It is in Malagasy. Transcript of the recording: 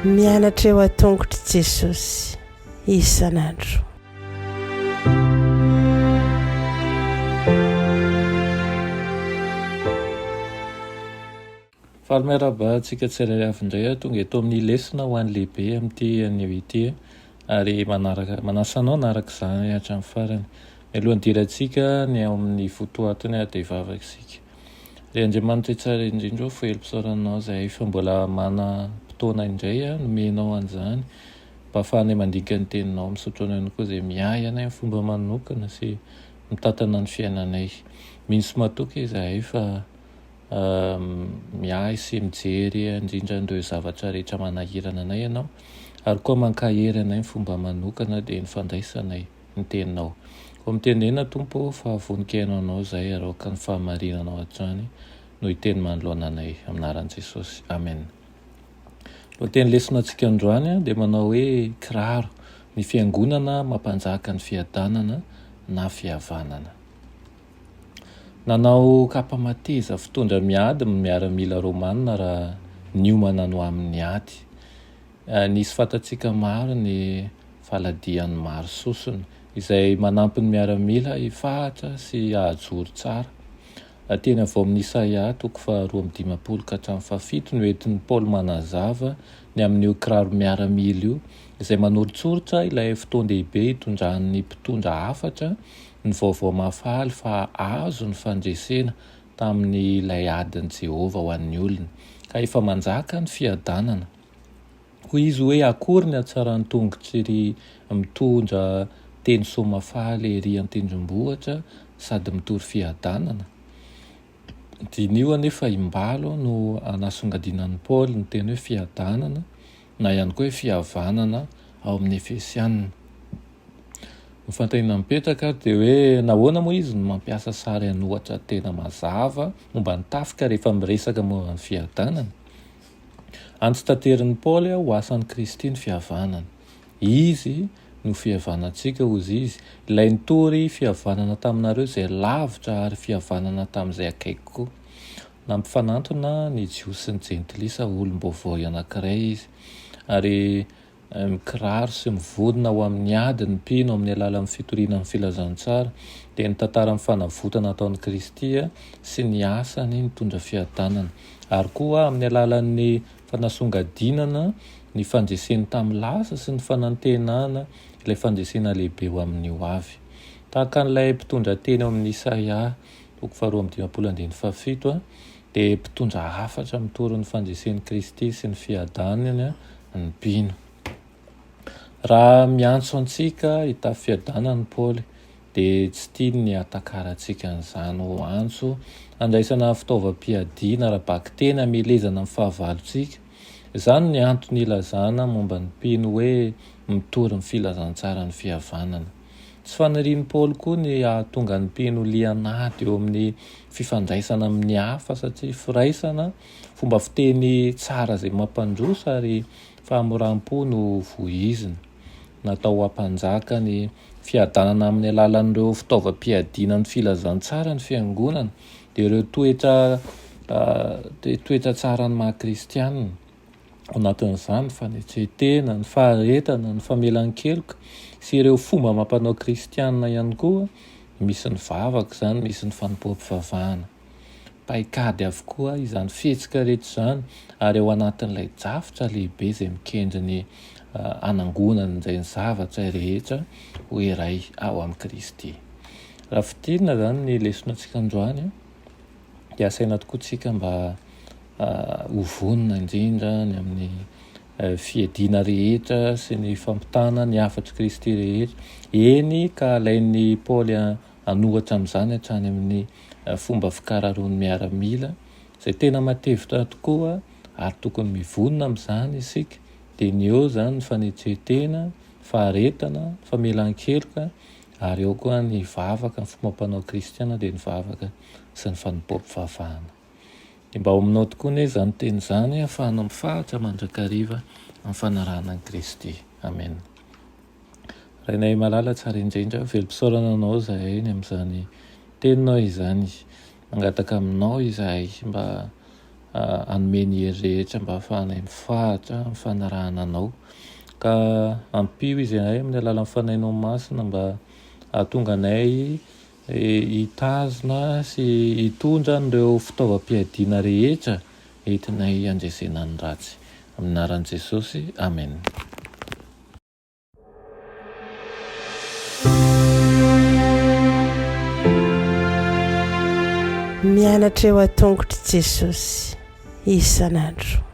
Mianatra eo an-tongotr'i Jesosy isan'andro. Faly miarahaba antsika tsirairay avy indray aho tonga eto amin'ny lesona ho an'ny lehibe amin'ity anio ity ary manaraka manasa anao hanaraka izany hatramin'ny farany. Mialohan'ny hidirantsika ny ao amin'ny votoatiny ary dia hivavaka isika. Ry Andriamanitra tsara indrindra ô, velom-pisaorana anao izahay fa mbola manam-potoana indray nomenao an'izany mba ahafahanay mandinika ny teninao. Misaotra anao ihany koa izay miahy anay amin'ny fomba manokana sy mitantana ny fiainanay. Mino sy matoky izahay fa miahy sy mijery indrindra an'ireo zavatra rehetra manahirana anay Ianao, ary koa mankahery anay amin'ny fomba manokana dia ny fandraisanay ny Teninao. Koa mitenena Tompo ô fa vonon-kihaino Anao izahay ary aoka ny fahamarinanao hatrany no hiteny manoloana anay. Amin'ny anaran'i Jesosy. Amen. Lohateny lesona antsika androany dia manao hoe kiraro, ny fiangonana mampanjaka ny fiadanana na fihavanana. Nanao kapa mateza fitondra miady ny miaramila romanina raha niomana ho amin'ny ady. Nisy fantatsika maro ny faladian'ny maro sosona, izay manampy ny miaramila hifahatra sy hahajoro tsara. Teny avy ao amin'ny Isaia toko faha-52 ka hatramin'ny fahafito no entin'i Paoly manazava ny amin'io kiraro miaramila io, izay manoritsoritra ilay fotoan-dehibe hitondran'ny mpitondra hafatra ny vaovao mahafaly fa azo ny fandresena tamin'ilay adin'i Jehovah ho an'ny olony, ka efa manjaka ny fiadanana. Hoy izy hoe, Akory ny hatsaran'ny tongotr'iry mitondra teny soa mahafaly erỳ an-tendrombohitra sady mitory fiadanana! Diniho anefa imbalo no anasongadinan'i Paoly ny teny hoe fiadanana na ihany koa hoe fihavanana ao amin'ny Efesiana. Ny fanontaniana mipetraka ary dia hoe nahoana moa izy no mampiasa sary an'ohatra tena mazava momba ny tafika rehefa miresaka momba ny fiadanana? Antso taterin'i Paoly ho asan'i Kristy ny fihavanana. Izy no fihavanantsika, hozy izy, ilay nitory fihavanana taminareo izay lavitra ary fihavanana tamin'izay akaiky koa. Nampifanantona ny Jiosy sy ny Jentilisa ho olom-baovao anankiray izy, ary mikiraro sy mivonona ho amin'ny ady ny mpino amin'ny alalan'ny fitoriana ny filazantsara, dia ny tantaran'ny fanavotana ataon'i Kristy sy ny asany nitondra fiadanana, ary koa amin'ny alalan'ny fanasongadinana ny fandreseny tamin'ny lasa sy ny fanantenana ilay fandresena lehibe ho amin'ny ho avy. Tahaka an'ilay mpitondra teny ao amin'ny Isaia toko faharoa amby dimampolo andininy fahafito dia mpitondra hafatra mitory ny fandresen'i Kristy sy ny fiadanany ny mpino. Raha miantso antsika hitafy fiadanana i Paoly dia tsy tiany ny hahatakarantsika an'izany ho antso handraisana fitaovam-piadiana ara-bakiteny hamelezana ny fahavalontsika. Izany ny antony ilazana momba ny mpino hoe mitory ny filazantsaran'ny fihavanana. Tsy fanirian'i Paoly koa ny hahatonga ny mpino lian'ady eo amin'ny fifandraisana amin'ny hafa satria firaisana, fomba fiteny tsara izay mampandroso ary fahamoram-po no voizina. Natao hampanjaka ny fiadanana amin'ny alalan'ireo fitaovam-piadiana ny filazantsara ny fiangonana, dia ireo toetra toetra tsaran'ny maha kristianina. Ao anatin'izany ny fanetren-tena, ny faharetana, ny famelan-keloka sy ireo fomba amam-panao kristiana ihany koa, misy ny vavaka izany, misy ny fanompoam-pivavahana. Paikady avokoa izany fihetsika rehetra izany ary ao anatin'ilay drafitra lehibe izay mikendry ny hanangonana indray ny zavatra rehetra ho iray ao amin'i Kristy. Raha fintinina izany ny lesona antsika androany dia asaina tokoa tsika mba ho vonona indrindra ny amin'ny fiadiana rehetra sy ny fampitana ny hafatr'i Kristy rehetra. Eny ka alain'i Paoly an'ohatra amin'izany hatrany amin'ny fomba fikararoan'ny miaramila izay tena matevina tokoa ary tokony mivonona amin'izany isika. Dia ny eo izany ny fanetren-tena, faharetana, famelan-keloka ary eo koa ny vavaka, ny fombam-panao kristiana dia ny vavaka sy ny fanompoam-pivavahana. Dia mba ao aminao tokoa anie izany teny izany ahafahanao mifahatra mandrakariva amin'ny fanarahana an'i Kristy. Amena. Rainay malala tsara indrindra, velom-pisaorana anao izahay ny amin'izany Teninao izany. Mangataka aminao izahay mba hanome ny hery rehetra mba hahafahanay mifahatra amin'ny fanarahana Anao. Ka ampio izahay amin'ny alalan'ny Fanahinao Masina mba hahatonga anay hitazona sy hitondra an'ireo fitaovam-piadiana rehetra entinay handresena ny ratsy. Amin'ny anaran'i Jesosy, Amen. Mianatra eo an-tongotr'i Jesosy isan'andro.